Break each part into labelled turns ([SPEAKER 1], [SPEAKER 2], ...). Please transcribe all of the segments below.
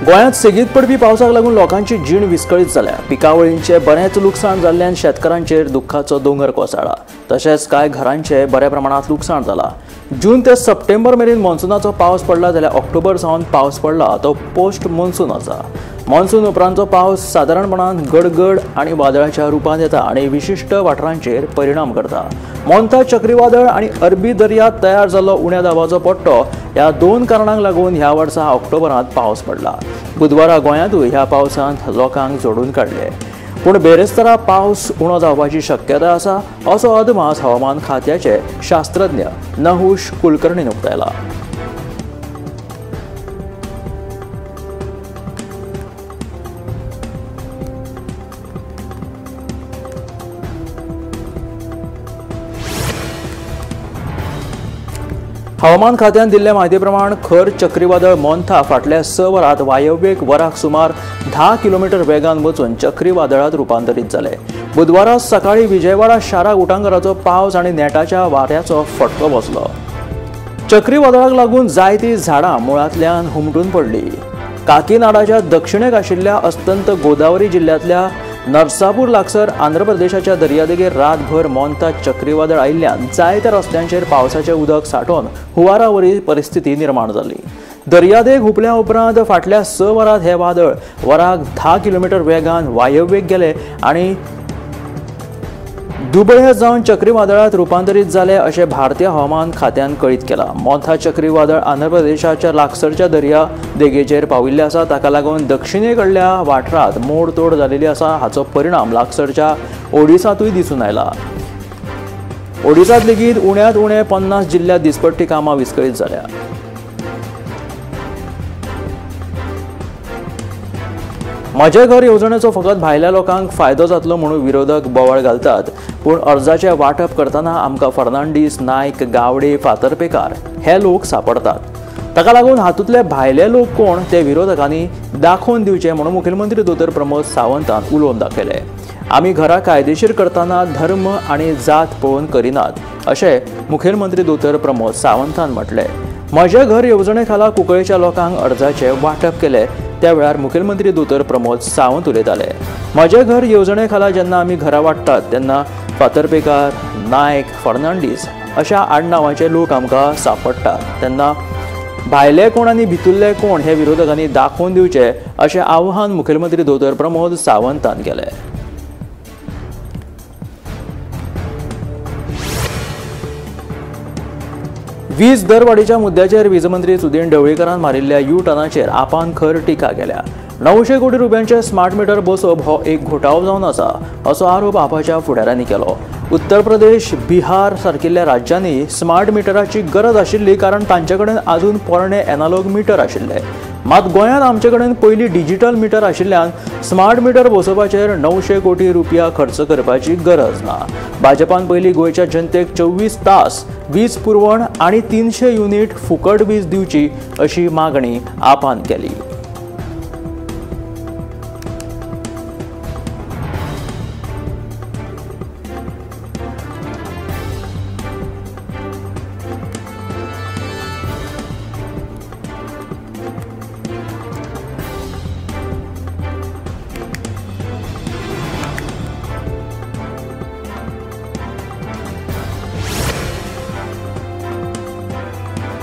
[SPEAKER 1] गोंयांत सेगीत पडपी पावसाक लागून लोकांची जीण विस्कळीत जाल्या. पिकावळींचे बरेंच लुकसाण जाल्ल्यान शेतकारांचेर दुख्खाचो दोंगर कोसळ्ळा. तशेंच कांय घरांचे बऱ्या प्रमाणांत लुकसाण जालां. जून ते सप्टेंबर मेरेन मॉन्सुनाचो पावस पडला जाल्यार ऑक्टोबर सावन पावस पडला तो पोस्ट मॉन्सून आसा. मॉन्सून उपरांतचो पावस सादारणपणान गडगड आनी वादळाच्या रुपांत येता आनी विशिश्ट वाठारांचेर परिणाम करता. मोन्था चक्रीवादळ आनी अरबी दर्यांत तयार जाल्लो उण्या दाबाचो पट्टो ह्या दोन कारणांक लागून ह्या वर्सा ऑक्टोबरांत पावस पडला. बुधवारा गोंयांतूय ह्या पावसांत लोकांक जोडून काडले. पूण बेरेस्तारा पावस उणो जावपाची शक्यताय आसा असो अदमास हवामान खात्याचे शास्त्रज्ञ नहुष कुलकर्णीन उक्तायला. हवामान खात्यान दिल्ले म्हायती प्रमाण खर चक्रीवादळ मोन्था फाटल्या 6 वरांत वायव्येक वराक सुमार 10 किलोमीटर वेगान वचून चक्रीवादळांत रुपांतरीत जाले. बुधवारा सकाळी विजयवाडा शाराक उटांगराचो पावस आनी नेटाच्या वाऱ्याचो फटको बसलो. चक्रीवादळाक लागून जायतीं झाडां मुळांतल्यान हुमटून पडली. काकीनाडाच्या दक्षिणेक आशिल्ल्या अस्तंत गोदावरी जिल्ल्यांतल्या नरसापूर लागसर आंध्र प्रदेशाच्या दर्यादेगेर रातभर मोन्था चक्रीवादळ आयिल्ल्यान जायत्या रस्त्यांचेर पावसाचें उदक सांठोवन हुंवारावरी परिस्थिती निर्माण जाली. दर्यादेग हुपल्या उपरांत फाटल्या 6 वरांत हें वादळ वराक 10 किलोमीटर वेगान वायव्येक गेले आनी दुबळे जावन चक्रीवादळांत रुपांतरीत जाले अशें भारतीय हवामान खात्यान कळीत केलां. मोन्था चक्रीवादळ आंध्र प्रदेशाच्या लागसरच्या दर्या देगेचेर पाविल्लें आसा. ताका लागून दक्षिणे कडल्या वाठारांत मोडतोड जालेली आसा. हाचो परिणाम लागसरच्या ओडिसांतूय दिसून आयला. ओडिसांत लेगीत उण्यांत उणें 50 जिल्ल्यांत दिसपट्टी कामां विस्कळीत जाल्या. म्हजें घर येवजणेचो फकत भायल्या लोकांक फायदो जातलो म्हणून विरोधक बोवाळ घालतात, पूण अर्जाचें वांटप करतना आमकां फर्नांडीस, नायक, गावडे, फातर्पेकार हे लोक सांपडटात. ताका लागून हातूंतले भायले लोक कोण ते विरोधकांनी दाखोवन दिवचे म्हणून मुखेलमंत्री दोतोर प्रमोद सावंतान उलोवन दाखयलें. आमी घरां कायदेशीर करतना धर्म आनी जात पळोवन करिनात अशें मुखेलमंत्री दोतोर प्रमोद सावंतान म्हटलें. म्हजें घर येवजणे खाला कुंकळेच्या लोकांक अर्जाचें वांटप केलें त्या वेळार मुखेलमंत्री दोतोर प्रमोद सावंत उलयताले. म्हजें घर येवजणे खाला जेन्ना आमी घरां वांट्टात तेन्ना फातर्पेकार, नायक, फर्नांडीस अशा आडनांवाचे लोक आमकां सांपडटात. तेन्ना भायले कोण आनी भितुल्ले कोण हे विरोधकांनी दाखोवन दिवचे अशें आव्हान मुखेलमंत्री दोतोर प्रमोद सावंतान केलें. वीज दरवाडीच्या मुद्द्याचेर वीज मंत्री सुदिन ढवळीकरान मारिल्ल्या you टर्नाचेर आपान खर टिका केल्या. 900 कोटी रुपयांचे स्मार्ट मिटर बसोवप हो एक घोटाळो जावन आसा असो आरोप आपाच्या फुडाऱ्यांनी केलो. उत्तर प्रदेश, बिहार सारकिल्ल्या राज्यांनी स्मार्ट मिटराची गरज आशिल्ली कारण तांचे कडेन अजून पोरणे एनालॉग मिटर आशिल्ले. मात गोंयांत आमचे कडेन पयलीं डिजिटल मिटर आशिल्ल्यान स्मार्ट मिटर बसोवपाचेर 900 कोटी रुपया खर्च करपाची गरज ना. भाजपान पयलीं गोंयच्या जनतेक 24 तास वीज पुरवण आनी 300 युनिट फुकट वीज दिवची अशी मागणी आपान केली.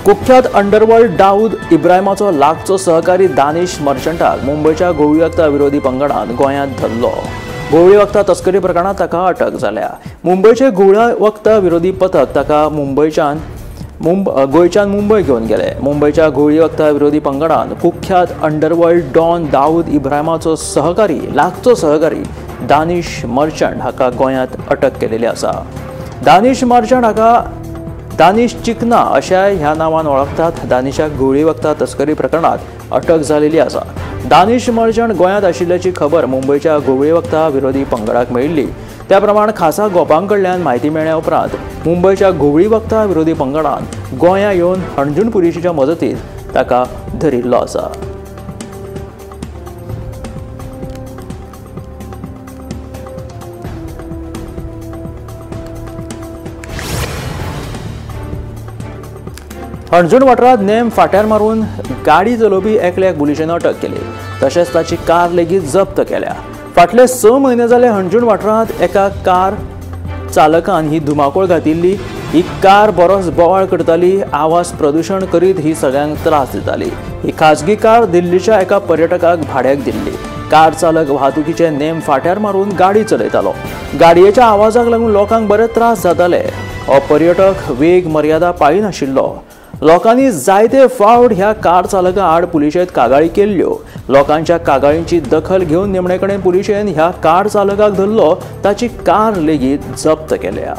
[SPEAKER 1] कुख्यात अंडरवर्ल्ड दाऊद इब्राहिमाचो लागचो सहकारी दानिश मर्चंटाक मुंबयच्या घोवळी वखदां विरोधी पंगडान गोंयांत धरलो. घोवळी वखदां तस्करी प्रकरणांत ताका अटक जाल्या. मुंबयचे घोवळी वखदां विरोधी पथक ताका गोंयच्यान मुंबय घेवन गेले. मुंबयच्या घोवळी वखदां विरोधी पंगडान कुख्यात अंडरवर्ल्ड डॉन दाऊद इब्राहिमाचो सहकारी लागचो सहकारी दानिश मर्चंट हाका गोंयांत अटक केलेली आसा. दानिश मर्चंट हाका दानिश चिकना अशा ह्या नांवान वळखतात. दानिशाक घुंवळी वखदां तस्करी प्रकरणात अटक जालेली आसा. दानिश मर्चंट गोंयांत आशिल्ल्याची खबर मुंबयच्या घुंवळी वखदां विरोधी पंगडाक मेळिल्ली. त्या प्रमाण खासा गोपां कडल्यान म्हायती मेळ्ळ्या उपरांत मुंबयच्या घुंवळी वखदां विरोधी पंगडान गोंयां येवन हणजूण पुलिशेच्या मजतीन ताका धरिल्लो आसा. हणजूण वाठारांत नेम फाट्यार मारून गाडी चलोवपी एकल्याक पुलिशेन अटक केली, तशेंच ताची कार लेगीत जप्त केल्या। फाटले 6 म्हयने जाले हणजूण वाठारांत एका कार चालकान ही धुमाकूळ घातिल्ली। ही कार बरोच बोवाळ करताली, आवाज प्रदूषण करीत ही सगळ्यांक त्रास दिताली। ही खाजगी कार दिल्लीच्या एका पर्यटकाक भाड्याक दिल्ली। कार चालक वाहतुकीचे नेम फाट्यार मारून गाडी चलयतालो। गाडयेच्या आवाजाक लागून लोकांक बरे त्रास जाताले। हो पर्यटक वेग मर्यादा पाळिनाशिल्लो। लोकांनी जायते फावट ह्या कार चालका आड पुलिशेंत कागाळी केल्ल्यो। लोकांच्या कागाळींची दखल घेवन निमणे कडेन पुलिशेन ह्या कार चालकाक धरलो, ताची कार लेगीत जप्त केल्या।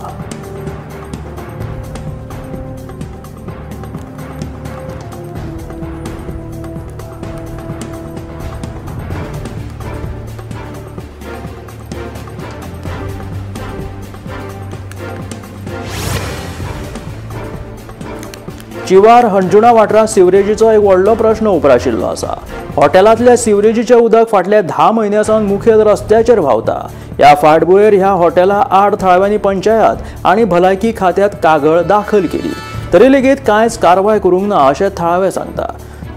[SPEAKER 1] चिवार हणजुणा वाठारांत सिवरेजीचो एक व्हडलो प्रश्न उप्राशिल्लो आसा। हॉटेलांतल्या सिवरेजीचें उदक फाटल्या 10 म्हयन्यां सावन मुखेल रस्त्याचेर व्हांवता। ह्या फाटभुंयेर ह्या हॉटेला आड थळाव्यांनी पंचायत आनी भलायकी खात्यांत कागळ दाखल केली, तरी लेगीत कांयच कारवाय करूंक ना अशें थळावे सांगता।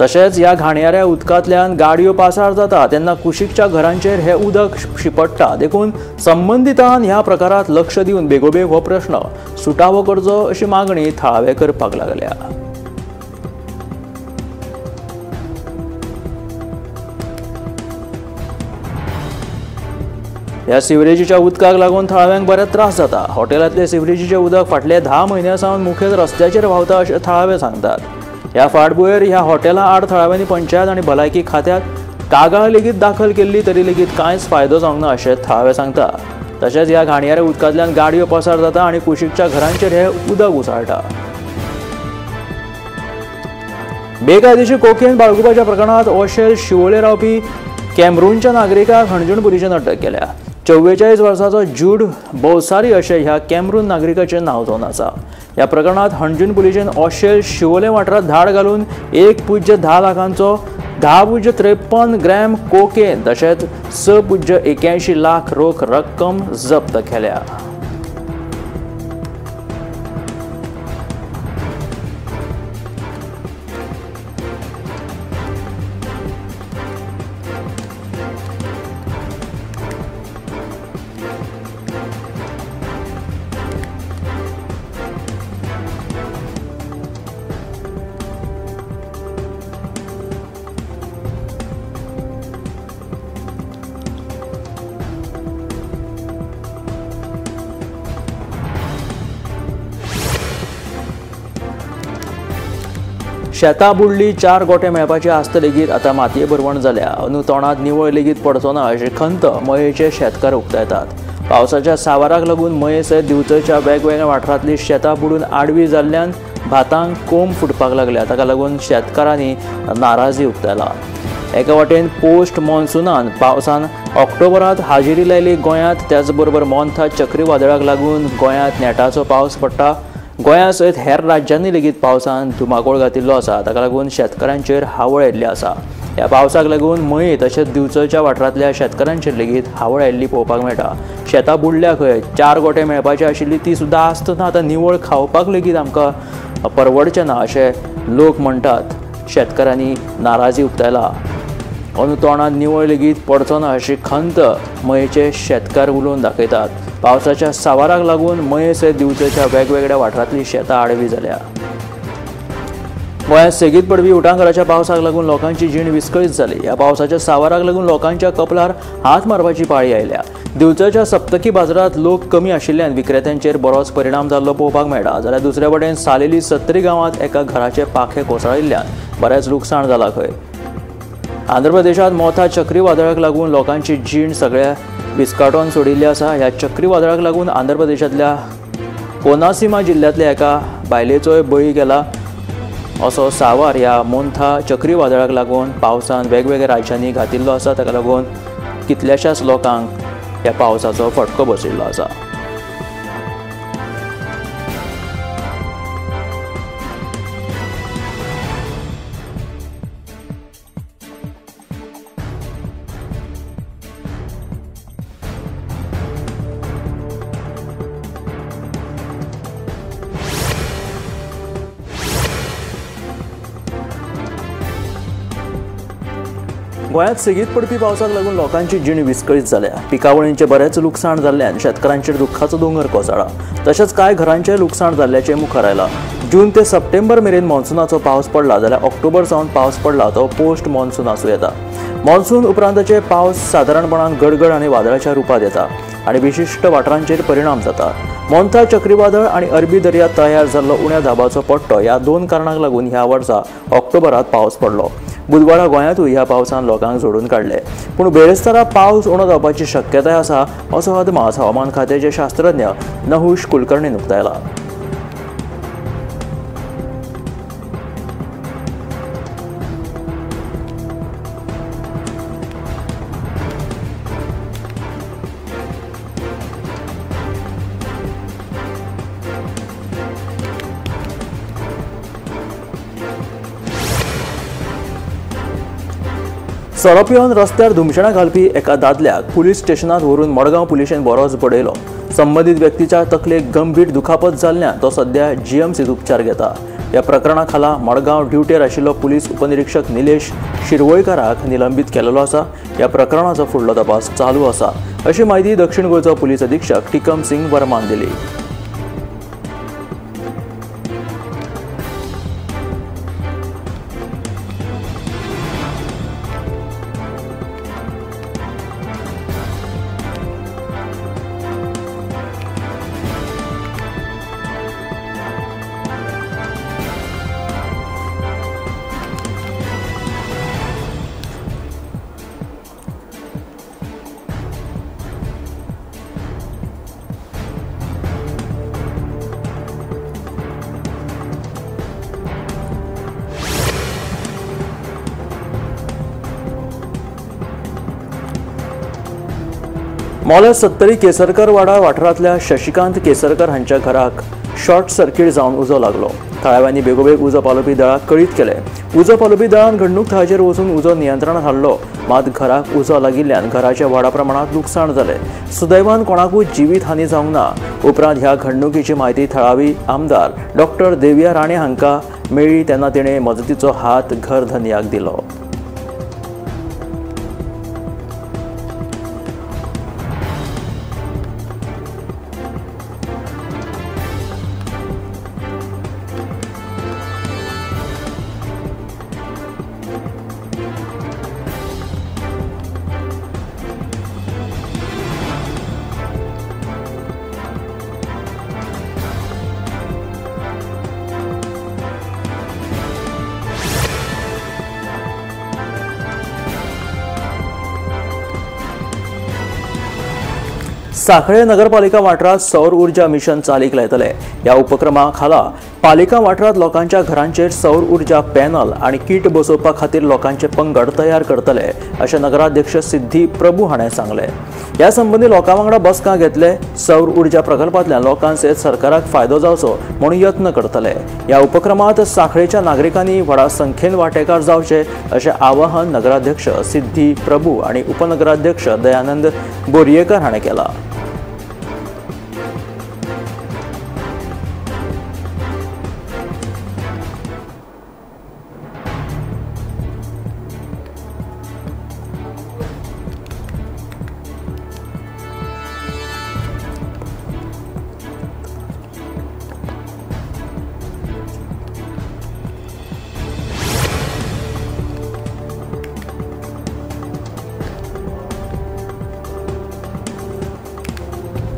[SPEAKER 1] तशेंच ह्या घाणयाऱ्या उदकांतल्यान गाडयो पासार जाता तेन्ना कुशीकच्या घरांचेर हें उदक शिंपडटा। देखून संबंदितान ह्या प्रकारांत लक्ष दिवन बेगोबेग हो प्रश्न सुटावो करचो अशी मागणी थळावे करपाक लागल्या। ह्या सिवरेजीच्या उदकाक लागून थळाव्यांक बरे त्रास जाता। हॉटेलांतले सिवरेजीचें उदक फाटले 10 म्हयन्यां सावन मुखेल रस्त्याचेर व्हांवता अशें थळावे सांगतात। ह्या फाटभुंयेर ह्या हॉटेला आड थळाव्यांनी पंचायत आनी भलायकी खात्यांत कागाळ लेगीत दाखल केल्ली, तरी लेगीत कांयच फायदो जावंक ना अशें थळावे सांगता। तशेंच ह्या घाणयाऱ्या उदकांतल्यान गाडयो पासार जाता आनी कुशीकच्या घरांचेर हें उदक उसळटा। बेकायदेशीर कोकेन बाळगुपाच्या प्रकरणांत ओशेल शिवोले रावपी कॅमरूनच्या नागरिकाक हणजूण पुलिशेन अटक केल्या। 44 वर्साचो जूड बोवसारी अशें ह्या कॅमरून नागरिकाचें नांव जावन आसा। ह्या प्रकरणांत हणजूण पुलिशेन ओशेल शिवोले वाठारांत धाड घालून 1.10 लाखांचो 10.53 ग्रॅम कोकेन तशेंच 6.81 लाख रोख रक्कम जप्त केल्या। शेतां बुडली, 4 गोटे मेळपाची आस्त लेगीत आतां मातये भरवण जाल्या। अंदू तोंडांत निवळ लेगीत पडचो ना अशी खंत मयेचे शेतकार उक्तायतात। पावसाच्या सावाराक लागून मये सयत दिवचलच्या वेगवेगळ्या वाठारांतली शेतां बुडून आडवी जाल्ल्यान भातांक कोंब फुटपाक लागल्या। ताका लागून शेतकारांनी नाराजी उक्तायला। एका वाटेन पोस्ट मॉन्सुनान पावसान ऑक्टोबरांत हाजेरी लायली गोंयांत, त्याचबरोबर मोन्था चक्रीवादळाक लागून गोंयांत नेटाचो पावस पडटा। गोंया सयत हेर राज्यांनी लेगीत पावसान धुमाकूळ घातिल्लो आसा। ताका लागून शेतकारांचेर हावळ आयिल्ली आसा। ह्या पावसाक लागून मये तशेंच दिवचलच्या वाठारांतल्या शेतकारांचेर लेगीत हावळ आयिल्ली पळोवपाक मेळटा। शेतां बुडल्या खंय, 4 गोटे मेळपाची आशिल्ली ती सुद्दां आस्त ना। आतां निवळ खावपाक लेगीत आमकां परवडचें ना अशें लोक म्हणटात। शेतकारांनी नाराजी उक्तायला। अंदू तोंडांत निवळ लेगीत पडचो ना अशी खंत मयेचे शेतकार उलोवन दाखयतात। पावसाच्या सावाराक लागून मये सयत दिवचलच्या वेगवेगळ्या वाठारांतली शेतां आडवी जाल्या। गोंयांत सेगीत पडपी उटांगाराच्या पावसाक लागून लोकांची जीण विस्कळीत जाली। ह्या पावसाच्या सावाराक लागून लोकांच्या कपलार हात मारपाची पाळी आयल्या। दिवचलच्या सप्तकी बाजारांत लोक कमी आशिल्ल्यान विक्रेत्यांचेर बरोच परिणाम जाल्लो पळोवपाक मेळटा। जाल्यार दुसरे वटेन सालेली सत्री गांवांत एका घराचें पाखें कोसळिल्ल्यान बरेंच लुकसाण जालां खंय। आंध्र प्रदेशांत मोथा चक्रीवादळाक लागून लोकांची जीण सगळ्या विस्काटोन सोडिल्ली आसा। ह्या चक्रीवादळाक लागून आंध्र प्रदेशांतल्या कोनासीमा जिल्ल्यांतल्या एका बायलेचोय बळी गेला असो सावार ह्या मोन्था चक्रीवादळाक लागून पावसान वेगवेगळ्या राज्यांनी घातिल्लो आसा। ताका लागून कितल्याशाच लोकांक ह्या पावसाचो फटको बशिल्लो आसा। गोंयांत सेगीत पडपी पावसाक लागून लोकांची जीण विस्कळीत जाल्या. पिकावळींचें बरेंच लुकसाण जाल्ल्यान शेतकारांचेर दुख्खाचो दोंगर कोसळ्ळा. तशेंच कांय घरांचें लुकसाण जाल्ल्याचें मुखार आयलां. जून ते सप्टेंबर मेरेन मॉन्सुनाचो पावस पडला जाल्यार ऑक्टोबर सावन पावस पडला तो पोस्ट मॉन्सून आसूं येता. मॉन्सून उपरांतचे पावस सादारणपणान गडगड आनी वादळाच्या रुपांत येता आनी विशिश्ट वाठारांचेर परिणाम जाता. मोन्था चक्रीवादळ आनी अरबी दर्यांत तयार जाल्लो उण्या दाबाचो पट्टो ह्या दोन कारणांक लागून ह्या वर्सा ऑक्टोबरांत पावस पडलो. बुधवारा गोंयांतूय ह्या पावसान लोकांक जोडून काडले. पूण बेरेस्तारा पावस उणो जावपाची शक्यताय आसा असो अदमास हवामान खात्याचे शास्त्रज्ञ नहुष कुलकर्णीन उक्तायला. सोरो पिवन रस्त्यार धुमशेणां घालपी एका दादल्याक पुलीस स्टेशनांत व्हरून मडगांव पुलिशेन बरोच बडयलो. संबंदीत व्यक्तीच्या तकलेक गंभीर दुखापत जाल्ल्यान तो सध्या जीएमसीत उपचार घेता. ह्या प्रकरणा खाला मडगांव ड्युटेर आशिल्लो पुलीस उपनिरीक्षक निलेश शिरवयकाराक निलंबीत केलेलो आसा. ह्या प्रकरणाचो फुडलो तपास चालू आसा अशी म्हायती दक्षिण गोंयचो पुलीस अधीक्षक टिकम सिंग वर्मान दिली. मोल्या सत्तरी केसरकर वाडा वाठारांतल्या शशिकांत केसरकर हांच्या घराक शॉर्ट सर्किट जावन उजो लागलो. थळाव्यांनी बेगोबेग उजो पालोवपी दळाक कळीत केलें. उजो पालोवपी दळान घडणूक थळाचेर वचून उजो नियंत्रणांत हाडलो. मात घराक उजो लागिल्ल्यान घराच्या व्हडा प्रमाणांत लुकसाण जालें. सुदैवान कोणाकूय जिवीत हानी जावंक ना. उपरांत ह्या घडणुकीची म्हायती थळावी आमदार डॉक्टर देविया राणे हांकां मेळ्ळी तेन्ना तिणें मजतीचो हात घर धनयाक दिलो. सांखळे नगरपालिका वाठारांत सौर ऊर्जा मिशन चालीक लायतले. ह्या उपक्रमा खाला पालिका वाठारांत लोकांच्या घरांचेर सौर ऊर्जा पॅनल आनी किट बसोवपा खातीर लोकांचे पंगड तयार करतले अशें नगराध्यक्ष सिद्धी प्रभू हाणें सांगलें. ह्या संबंदी लोकां वांगडा बसका घेतले. सौर ऊर्जा प्रकल्पांतल्यान लोकां सयत सरकाराक फायदो जावचो म्हणून यत्न करतले. ह्या उपक्रमांत सांखळेच्या नागरिकांनी व्हडा संख्येन वांटेकार जावचे अशें आवाहन नगराध्यक्ष सिद्धी प्रभू आनी उपनगराध्यक्ष दयानंद बोरयेकर हाणें केलां.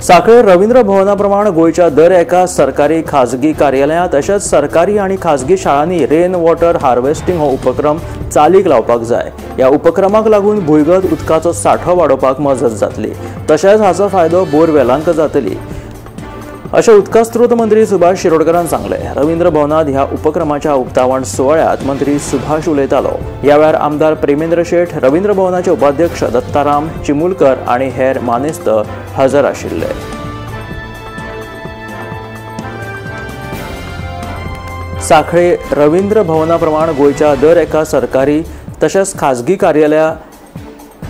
[SPEAKER 1] सांखळे रवींद्र भवना प्रमाण गोंयच्या दर एका सरकारी खाजगी कार्यालयांत तशेंच सरकारी आनी खाजगी शाळांनी रेन वॉटर हार्वेस्टिंग हो उपक्रम चालीक लावपाक जाय. ह्या उपक्रमाक लागून भुंयगत उदकाचो सांठो वाडोवपाक मजत जातली तशेंच हाचो फायदो बोरवेलांक जातली अशें उदका स्रोत मंत्री सुभाष शिरोडकरान सांगलें. रवींद्र भवनांत ह्या उपक्रमाच्या उक्तावण सुवाळ्यांत मंत्री सुभाष उलयतालो. ह्या वेळार आमदार प्रेमेंद्र शेठ, रवींद्र भवनाचे उपाध्यक्ष दत्ताराम चिमुलकर आनी हेर मानेस्त हजर आशिल्ले. सांखळे रवींद्र भवना प्रमाण गोंयच्या दर एका सरकारी तशेंच खाजगी कार्यालया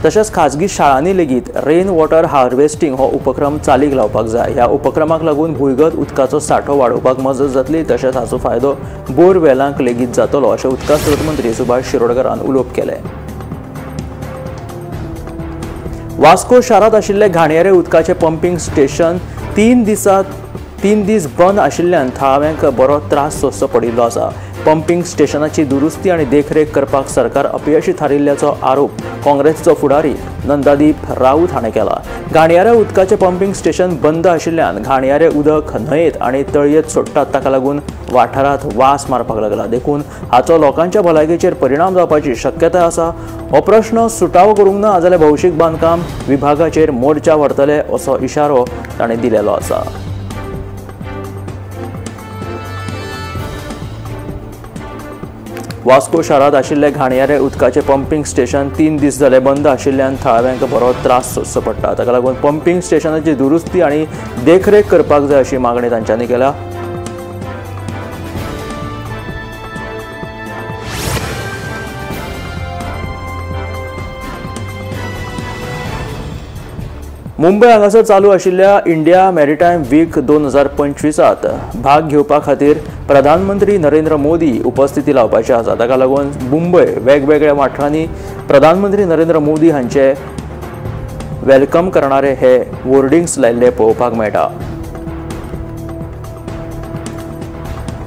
[SPEAKER 1] तशेंच खाजगी शाळांनी लेगीत रेन वॉटर हार्वेस्टिंग हो उपक्रम चालीक लावपाक जाय. ह्या उपक्रमाक लागून भुंयगत उदकाचो सांठो वाडोवपाक मजत जातली तशेंच हाचो फायदो बोरवेलांक लेगीत जातलो अशें उदका स्रोत मंत्री सुभाष शिरोडकरान उलोवप केलें. वास्को शारांत आशिल्ले घाणयारे उदकाचे पंपींग स्टेशन 3 दीस बंद आशिल्ल्यान थळाव्यांक बरो त्रास सोंसचो पडिल्लो आसा। पंपींग स्टेशनाची दुरुस्ती आनी देखरेख करपाक सरकार अपयशी थारिल्ल्याचो आरोप काँग्रेसचो फुडारी नंदादीप राऊत हाणें केला। घाणयाऱ्या उदकाचें पंपींग स्टेशन बंद आशिल्ल्यान घाणयारे उदक न्हंयेत आनी तळयेत सोडटात, ताका लागून वाठारांत वास मारपाक लागला। देखून हाचो लोकांच्या भलायकेचेर परिणाम जावपाची शक्यताय आसा। हो प्रश्न सुटावो करूंक ना जाल्यार भौशीक बांदकाम विभागाचेर मोर्चा व्हरतले असो इशारो ताणें दिलेलो आसा। वास्को शारांत आशिल्ले घाणयारे उदकाचें पंपींग स्टेशन 3 दीस जाले बंद आशिल्ल्यान थळाव्यांक बरो त्रास सोंसचो पडटा। ताका लागून पंपींग स्टेशनाची दुरुस्ती आनी देखरेख करपाक जाय अशी मागणी तांच्यांनी केल्या। मुंबय हांगासर चालू आशिल्ल्या इंडिया मॅरिटायम वीक 2025 भाग घेवपा खातीर प्रधानमंत्री नरेंद्र मोदी उपस्थिती लावपाची आसा। ताका लागून मुंबय वेगवेगळ्या वाठारांनी प्रधानमंत्री नरेंद्र मोदी हांचे welcome करणारे हे होर्डिंग्स लायिल्ले पळोवपाक मेळटा।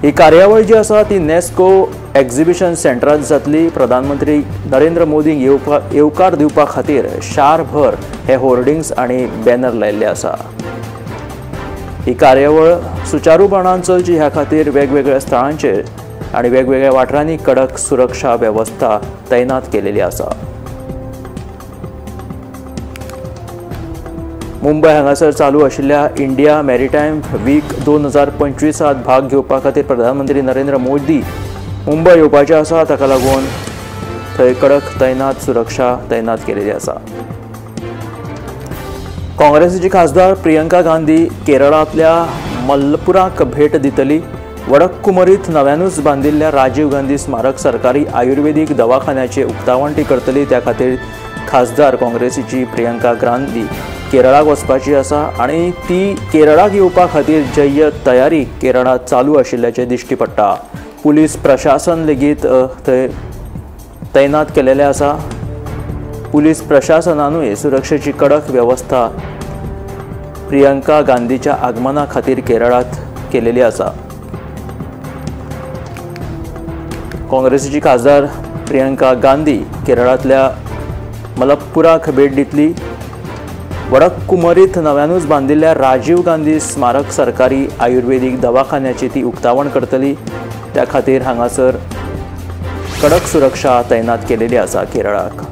[SPEAKER 1] ही कार्यावळ जी आसा ती नेस्को एक्झिबिशन सेंटरांत जातली। प्रधानमंत्री नरेंद्र मोदींक येवकार दिवपा खातीर शारभर हे होर्डिंग्स आनी बॅनर लायिल्ले आसा। ही कार्यावळ सुचारूपणान चलची ह्या खातीर वेगवेगळ्या स्थळांचेर आनी वेगवेगळ्या वाठारांनी कडक सुरक्षा वेवस्था तैनात केलेली आसा। मुंबय हांगासर चालू आशिल्ल्या इंडिया मॅरिटायम वीक 2025 भाग घेवपा खातीर प्रधानमंत्री नरेंद्र मोदी मुंबय येवपाचे आसा। ताका लागून थंय कडक तैनात सुरक्षा तैनात केलेली आसा। काँग्रेसीची खासदार प्रियंका गांधी केरळांतल्या मल्लपुराक भेट दितली। वडक्कुमरीत नव्यानूच बांदिल्ल्या राजीव गांधी स्मारक सरकारी आयुर्वेदीक दवाखान्याचे उक्तावण ती करतली। त्या खातीर खासदार काँग्रेसीची प्रियंका गांधी केरळाक वचपाची आसा आनी ती केरळाक येवपा खातीर जय्यत तयारी केरळांत चालू आशिल्ल्याचें दिश्टी पडटा। पुलीस प्रशासन लेगीत थंय तैनात केलेलें आसा। पुलीस प्रशासनानूय सुरक्षेची कडक वेवस्था प्रियंका गांधीच्या आगमना खातीर केरळांत केलेली आसा। काँग्रेसीची खासदार प्रियंका गांधी केरळांतल्या मलप्पुराक भेट दितली। वडक्कुमरीत नव्यानूच बांदिल्ल्या राजीव गांधी स्मारक सरकारी आयुर्वेदीक दवाखान्याची ती उक्तावण करतली। त्या खातीर हांगासर कडक सुरक्षा तैनात केलेली आसा केरळाक।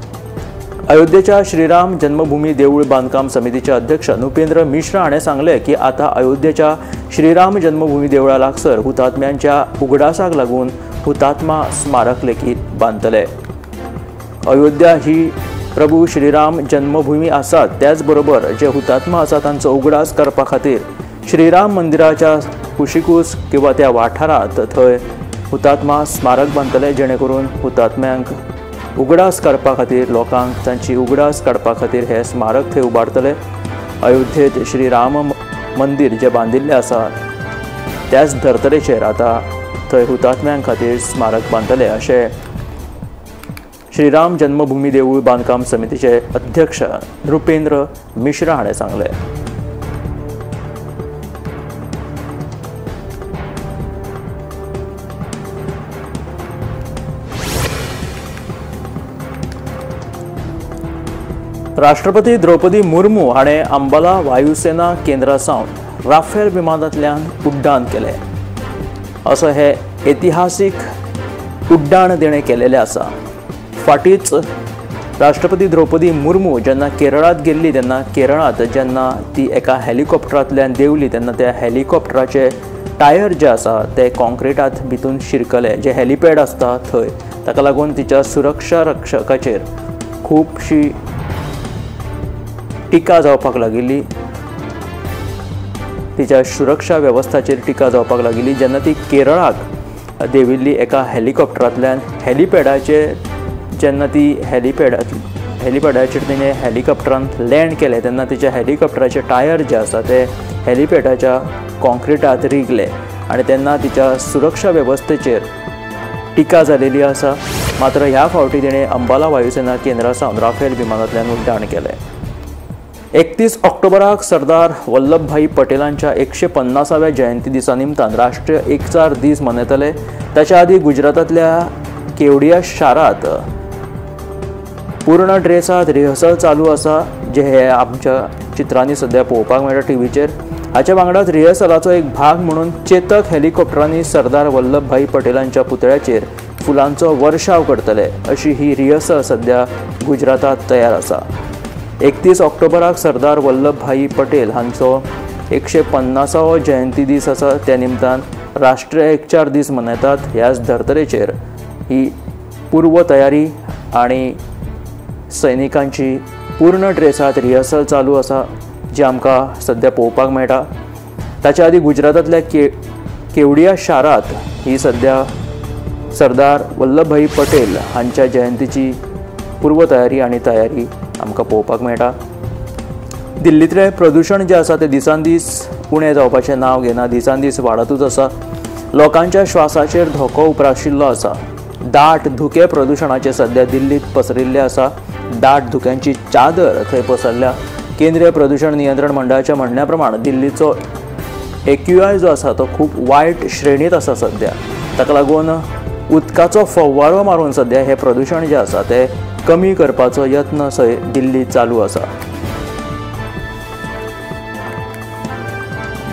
[SPEAKER 1] अयोध्येच्या श्रीराम जन्मभूमी देऊळ बांधकाम समितीचे अध्यक्ष नृपेंद्र मिश्रा हाणें सांगलें की आतां अयोध्येच्या श्रीराम जन्मभूमी देवळा लागसर हुतात्म्यांच्या उगडासाक लागून हुतात्मा स्मारक लेगीत बांदतले। अयोध्या ही प्रभू श्रीराम जन्मभूमी आसा, त्याच बरोबर जे हुतात्मा आसा तांचो उगडास करपा खातीर श्रीराम मंदिराच्या कुशिकूच किंवा त्या वाठारांत थंय हुतात्मा स्मारक बांदतले, जेणे करून हुतात्म्यांक उगडास करपा खातीर लोकांक तांची उगडास काडपा खातीर हे स्मारक थंय उबारतले। अयोध्येत श्री राम मंदिर जे बांदिल्लें आसा त्याच धर्तरेचेर आतां थंय हुतात्म्यां खातीर स्मारक बांदतले अशें श्रीराम जन्मभूमी देवूळ बांदकाम समितीचे अध्यक्ष नृपेंद्र मिश्रा हाणें सांगलें। राष्ट्रपती द्रौपदी मुर्मू हाणें अंबाला वायुसेना केंद्रा सावन राफेल विमानांतल्यान उड्डाण केलें। असो हे ऐतिहासीक उड्डाण तिणें केलेलें आसा। फाटींच राष्ट्रपती द्रौपदी मुर्मू जेन्ना केरळांत गेल्ली तेन्ना केरळांत जेन्ना ती एका हेलिकॉप्टरांतल्यान देंवली तेन्ना त्या हेलिकॉप्टराचे टायर जे आसा ते कॉन्क्रिटांत भितून शिरकले, जे हेलिपॅड आसता थंय। ताका लागून तिच्या सुरक्षा रक्षकाचेर खुबशी टिका जावपाक लागिल्ली, तिच्या सुरक्षा वेवस्थाचेर टिका जावपाक लागिल्ली। जेन्ना ती केरळाक देंविल्ली एका हेलिकॉप्टरांतल्यान हेलिपॅडाचेर जेन्ना ती हेलिपॅडाचेर तिणें हेलिकॉप्टरान लँड केलें तेन्ना तिच्या हेलिकॉप्टराचे टायर जे आसा ते हेलिपॅडाच्या कॉन्क्रिटांत रिगले आनी तेन्ना तिच्या सुरक्षा वेवस्थेचेर टिका जालेली आसा। मात्र ह्या फावटी तिणें अंबाला वायुसेना केंद्रा सावन राफेल विमानांतल्यान उड्डाण केलें। 31 ऑक्टोबराक सरदार वल्लभभाई पटेलांच्या 150व्या जयंती दिसा निमतान राष्ट्रीय एकचार दीस मनयतले। ताच्या आदी गुजरातांतल्या केवडिया शारांत पूर्ण ड्रेसांत रिहर्सल चालू आसा, जे हे आमच्या चित्रांनी सध्या पळोवपाक मेळटा टीव्हीचेर। हाचे वांगडाच रिहर्सलाचो एक भाग म्हणून चेतक हेलिकॉप्टरांनी सरदार वल्लभभाई पटेलांच्या पुतळ्याचेर फुलांचो वर्षाव करतले अशी ही रिहर्सल सध्या गुजरातांत तयार आसा। 31 ऑक्टोबराक सरदार वल्लभभाई पटेल हांचो 150वो जयंती दीस आसा, त्या निमतान राष्ट्रीय एकचार दीस मनयतात। ह्याच धर्तरेचेर ही पूर्व तयारी आनी सैनिकांची पूर्ण ड्रेसांत रिहर्सल चालू आसा, जी आमकां सध्या पळोवपाक मेळटा। ताच्या आदी गुजरातांतल्या केवडिया शारांत ही सध्या सरदार वल्लभभाई पटेल हांच्या जयंतीची पूर्व तयारी आनी तयारी आमकां पळोवपाक मेळटा। दिल्लींतलें प्रदूशण जें आसा तें दिसान दीस उणें जावपाचें नांव घेना, दिसान दीस वाडतूच आसा। लोकांच्या श्वासाचेर धोको उप्राशिल्लो आसा। दाट धुकें प्रदूशणाचें सध्या दिल्लींत पसरिल्लें आसा। दाट धुक्यांची चादर थंय पसरल्या। केंद्रीय प्रदूशण नियंत्रण मंडळाच्या म्हणण्या प्रमाण दिल्लीचो AQI जो आसा तो खूब वायट श्रेणींत आसा सध्या। ताका लागून उदकाचो फव्वारो मारून सध्या हें प्रदूशण जें आसा तें कमी करपाचो यत्न दिल्ली चालू आसा।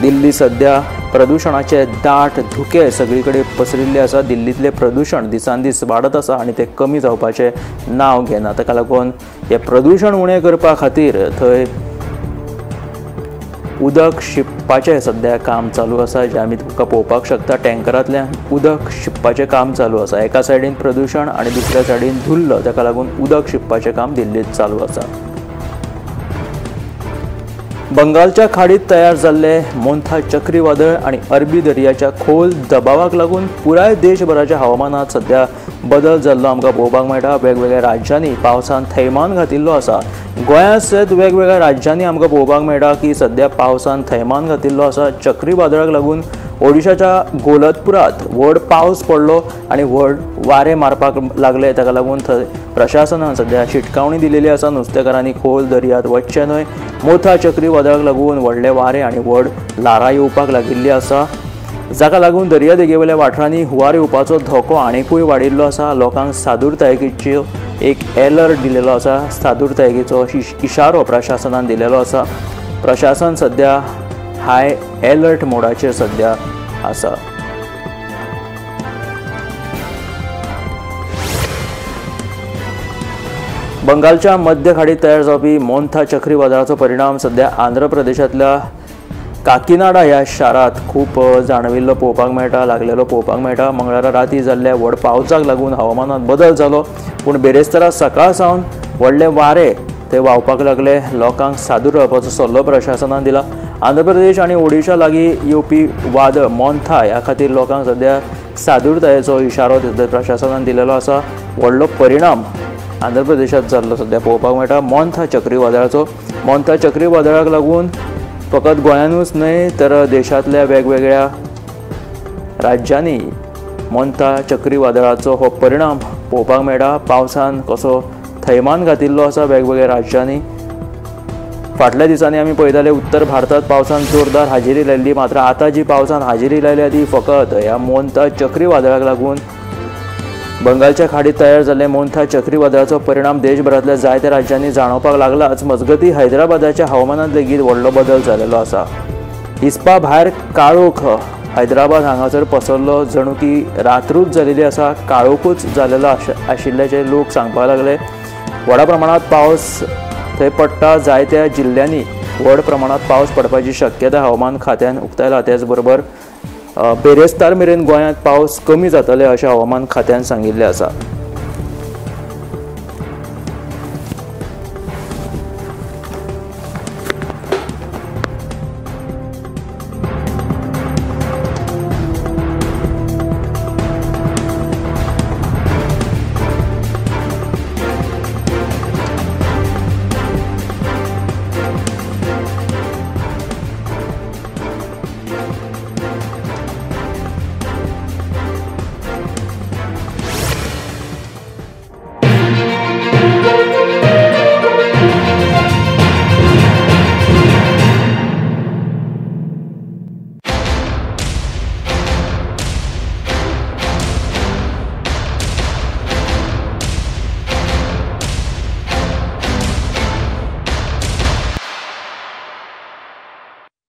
[SPEAKER 1] दिल्ली सध्या प्रदूशणाचे दाट धुके सगळी कडेन पसरिल्ले आसा। दिल्लींतलें प्रदूशण दिसान दीस वाडत आसा आनी तें कमी जावपाचें नांव घेना। ताका लागून हें प्रदूशण उणें करपा खातीर थंय उदक शिंपपाचें सध्या काम चालू आसा, जें आमी तुमकां पळोवपाक शकता। टँकरांतल्यान उदक शिंपपाचें काम चालू आसा। एका सायडीन प्रदूशण आनी दुसऱ्या सायडीन धुल्ल, ताका लागून उदक शिंपपाचें काम दिल्लींत चालू आसा। बंगालच्या खाडीत तयार जाल्ले मोंथा चक्रीवादळ आनी अरबी दर्याच्या खोल दबावाक लागून पुराय देशभराच्या हवामानात सध्या बदल जाल्लो आमकां पळोवपाक मेळटा। वेगवेगळ्या राज्यांनी पावसान थैमान घातिल्लो आसा। गोंयांत सयत वेगवेगळ्या राज्यांनी आमकां पळोवपाक मेळटा की सध्या पावसान थैमान घातिल्लो आसा। चक्रीवादळाक लागून ओडिशाच्या गोलतपुरात व्हड पावस पडलो आनी व्हड वारें मारपाक लागले। ताका लागून थंय प्रशासनान सध्या शिटकावणी दिलेली आसा, नुस्तेकारांनी खोल दर्यांत वचचें न्हय। मोथा चक्रीवादळाक लागून व्हडले वारें आनी व्हड ल्हारां येवपाक लागिल्ली आसा, जाका लागून दर्यादेगेवयल्या वाठारांनी हुंवार येवपाचो धोको आनीकूय वाडिल्लो आसा। लोकांक सादूरतायेचो एक एलर्ट दिलेलो आसा, सादूरतायेचो इशारो प्रशासनान दिलेलो आसा। प्रशासन सध्या हाय एलर्ट मोडाचेर सध्या आसा। बंगालच्या मध्य खाडीत तयार जावपी मोंथा चक्रीवादळाचो परिणाम सध्या आंध्र प्रदेशांतल्या काकीनाडा ह्या शारांत खूब जाणविल्लो पळोवपाक मेळटा, लागलेलो पळोवपाक मेळटा। मंगळारा राती जाल्ल्या व्हड पावसाक लागून हवामानात बदल जालो, पूण बेरेस्तारा सकाळ सावन व्हडले वारे ते व्हांवपाक लागले। लोकांक सादूर रावपाचो सल्लो प्रशासनान दिला। आंध्र प्रदेश आनी ओडिशा लागीं येवपी वादळ मोंथा ह्या खातीर लोकांक सध्या सादूरतायेचो इशारो प्रशासनान दिलेलो आसा। व्हडलो परिणाम आंध्र प्रदेशांत जाल्लो सध्या पळोवपाक मेळटा मोंथा चक्रीवादळाचो। मोंथा चक्रीवादळाक लागून फकत गोंयानूच न्हय तर देशांतल्या वेगवेगळ्या राज्यांनी मोंथा चक्रीवादळाचो हो परिणाम पळोवपाक मेळटा। पावसान कसो थैमान घातिल्लो आसा वेगवेगळ्या राज्यांनी। फाटल्या दिसांनी आमी पळयताले उत्तर भारतांत पावसान जोरदार हाजेरी लायिल्ली, मात्र आतां जी पावसान हाजेरी लायल्या ती फकत ह्या मोंथा चक्रीवादळाक लागून। बंगालच्या खाडीत तयार जाल्ले मोंथा चक्रीवादळाचो परिणाम देशभरांतल्या जायत्या राज्यांनी जाणवपाक लागलाच। मजगतीं हैदराबादाच्या हवामानांत लेगीत व्हडलो बदल जाल्लो आसा। हिसपा भायर काळोख हैदराबाद हांगासर पसरलो, जणू की रातरूच जालेली आसा, काळोखूच जालेलो आशिल्ल्याचे लोक सांगपाक लागले। व्हडा प्रमाणांत पावस थंय पडटा। जायत्या जिल्ल्यांनी व्हड प्रमाणांत पावस पडपाची शक्यता हवामान खात्यान उक्तायला। त्याचबरोबर बेरेस्तार मेरेन गोंयांत पावस कमी जातले अशें हवामान खात्यान सांगिल्लें आसा।